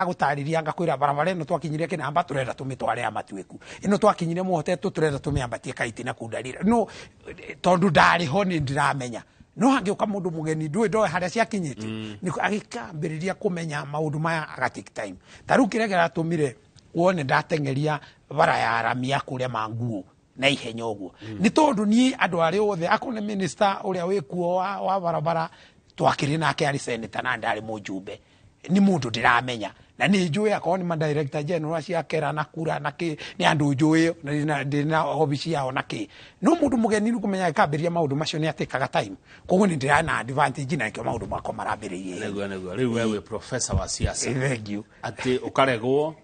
Ndĩragũtarĩria ngakwĩra barabara ĩno twakinyire kĩnamba tũrenda tũmĩtware ya matuĩku, ĩno twakinyire mũhotetwo tũrenda tũmĩambatie Kaiti na kundarira. No tondũ ndarĩ ho nĩ ndĩramenya, no hangĩũka mũndũ mũgeni ndũĩ ndoĩ harĩa ciakinyĩte, agĩkambĩrĩria kũmenya maũndũ maya aga take time. Ta rĩu kĩrĩa kĩratũmire wone ndateng'eria bara ya rami ya kũrĩa manguo na ihenya ũguo nĩ tondũ niĩ andũ arĩa othe akorwo nĩ minister ũrĩa wĩkuo wa barabara twakĩrĩ nake arĩ senator na ndarĩ mũjumbe, nĩ mũndũ ndĩramenya na nĩ njũĩ akorwo nĩ ma director general cia kera na kura na kĩ, nĩ andũ njũĩ na ndĩna obici yao na kĩ. No mũndũ mũgeni nĩ kũmenya akambĩrĩria maũndũ macio nĩ atĩkaga time, koguo nĩ ndĩrana advantage na nĩkĩo maũndũ makwa marambĩrĩirie ihenya. Nĩguo rĩu we wĩ professor wa siasa. Thank you. Atĩ ũkaregwo,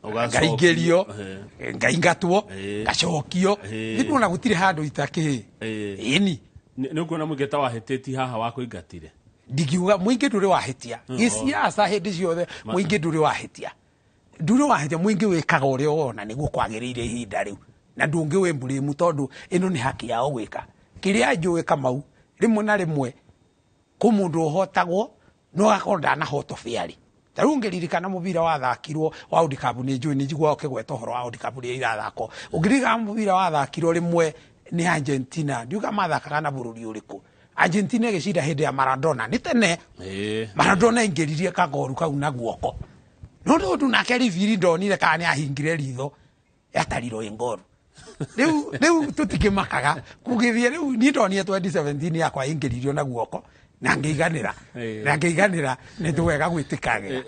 ũgacokio. Ngaingĩrio, ngaingatwo, ngacokio. Nĩ gũtirĩ handũ itakĩ. Ĩni. Nĩ ũkuona mũingĩ ta wahĩtĩtie haha wa kũingatire? Ndingiuga mũingĩ ndũrĩ wahĩtia. Gĩciaca hĩndĩ ciothe mũingĩ ndũrĩ wahĩtia, ndũrĩ wahĩtia. Mũingĩ wĩkaga ũrĩa wona nĩguo kwagĩrĩire ihinda rĩu, na ndũngĩ wĩ blame tondũ ĩno nĩ haki yao gwĩka kĩrĩa njũĩ. Kamau, rĩmwe na rĩmwe kũ mũndũ ũhotagwo no agakorwo ndanahotwo fairly. Ta rĩu ũngĩririkana mũbira wathakirwo wa World Cup, nĩ njũĩ nĩ njiguaga ũkĩgweta ũhoro wa World Cup rĩrĩa irathakwo, ũngĩririkana mũbira wathakirwo rĩmwe nĩ Argentina, ndiuga mathakaga na bũrũri ũrĩkũ, Argentina ĩgĩcinda hĩndĩ ya Maradona, nĩ tene. Maradona aingĩririe kagoru kau na guoko, no tondũ nake ribiri ndonire kana nĩ ahingire ritho, yatarirwo ĩ ngoru. Rĩu tũtikĩmakaga kũgĩthiĩ. Rĩu niĩ ndonire 2017 yakwa ĩingĩririo na guoko na ngĩiganĩra, na ngĩiganĩra nĩ twega gwĩtĩkagĩra.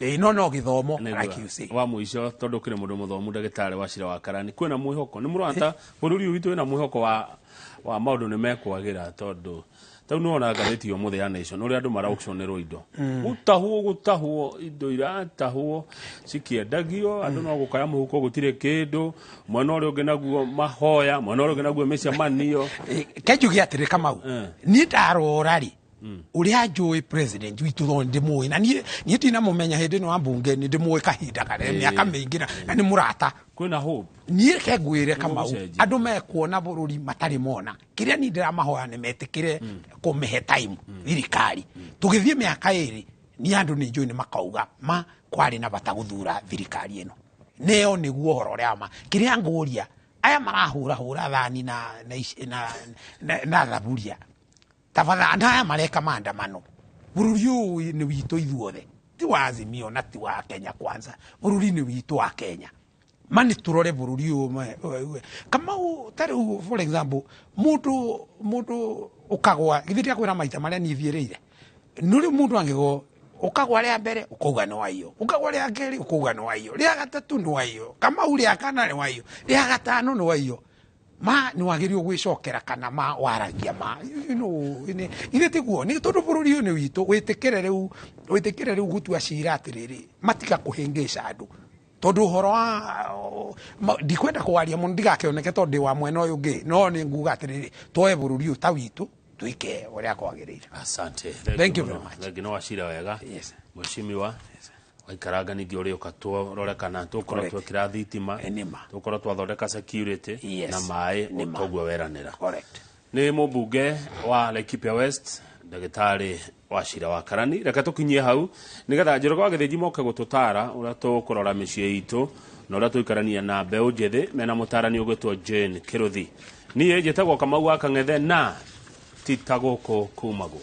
Ĩĩ, no gĩthomo, like you say. Wa mũico, tondũ kĩrĩ mũndũ mũthomu, ndagĩtarĩ wa cira wa karani, kwĩna mwĩhoko? Nĩ mũrona ta bũrũri ũyũ witũ wĩna mwĩhoko wa maũndũ nĩ mekwagĩra? Tondũ tau nĩ wona ngathĩti ya ũmũthĩ ya Nation ũrĩa andũ mara auctionerwo indo, gũtahwo indo iratahwo cikĩendagio, andũ no gũkaya mũhuko gũtirĩ kĩndũ, mwena ũrĩa ũngĩ naguo mahoya, mwena ũrĩa ũngĩ naguo mĩcemanio. Kenjuge atĩrĩ, Kamau, niĩ ndarora rĩ, ũrĩa njũĩ president witũ, no ndĩmũĩ na niĩ ndinamũmenya hĩndĩ ĩno ya mbunge, nĩ ndĩmũĩ kahinda karĩa mĩaka mĩingĩ na nĩ mũrata. Kwĩna hope? Niĩ ke ngwĩre, Kamau, gũcenjia. Andũ mekuona bũrũri matarĩ mona. Kĩrĩa niĩ ndĩramahoya nĩ metĩkĩre kũmĩhe time thirikari. Tũgĩthiĩ mĩaka 2, niĩ andũ nĩ njũĩ nĩ makauga ma kwarĩ na bata gũthura thirikari ĩno, nĩyo nĩguo ũhoro ũrĩa wa ma. Kĩrĩa ngũria aya marahũrahũra thani na thaburia tafadhali, na aya mareka maandamano, bũrũri ũyũ nĩ witũ ithuothe, ti wa Azimio na ti wa Kenya Kwanza, bũrũri nĩ witũ wa Kenya. Mani turore bũrũri ũyũ Kamau, ta rĩu for example mũndũ ũkagwa, githĩ ndiakwĩra maita marĩa niĩ thiĩrĩire, no rĩu mũndũ angĩgwo ũkagwa rĩa mbere ũkauga nĩ waiyo, ũkagwa rĩa kerĩ ũkauga nĩ waiyo, rĩa gatatũ nĩ waiyo, Kamau, rĩa kana nĩ waiyo, rĩa gatano nĩ waiyo, ma nĩ wagĩrĩirwo gwĩcokera kana ma waragia ma ithe tiguo, nĩ tondũ bũrũri ũyũ nĩ witũ. Wĩtĩkĩre rĩu gũtua cira atĩrĩrĩ, matiga kũhĩngĩca andũ, tondũ ũhoro wa ndikwenda kwaria mũno ndigakĩoneke tondũ ndĩ wa mwena ũyũ ũngĩ, no nĩ nguga atĩrĩrĩ, tuoe bũrũri ũyũ ta witũ, twĩke ũrĩa kwagĩrĩire. Asante. Thank you very much. Thank you. No wacira wega. Yes. Mheshimiwa waikaranga ningĩ ũrĩũka tũrore kana tũkorwo twekĩra thitima, Nĩma. tũkorwo twathondeka security na maĩ, Nĩma. toguo weranĩra. Correct. Nĩ mũmbunge wa Laikipia West, ndagĩtarĩ wa cira wa karani. Reke tũkinyie hau nĩgetha Njoroge wa Gĩthĩnji moke gũtũtara ũrĩa tũkũrora mĩciĩ itũ na ũrĩa tũikarania na mbeũ njĩthĩ mena mũtarani ũgwĩtwo Jane Kĩrũthi. Niĩ njĩtagwo Kamau wa Kang'ethe na ti ta gũkũ kumagwo.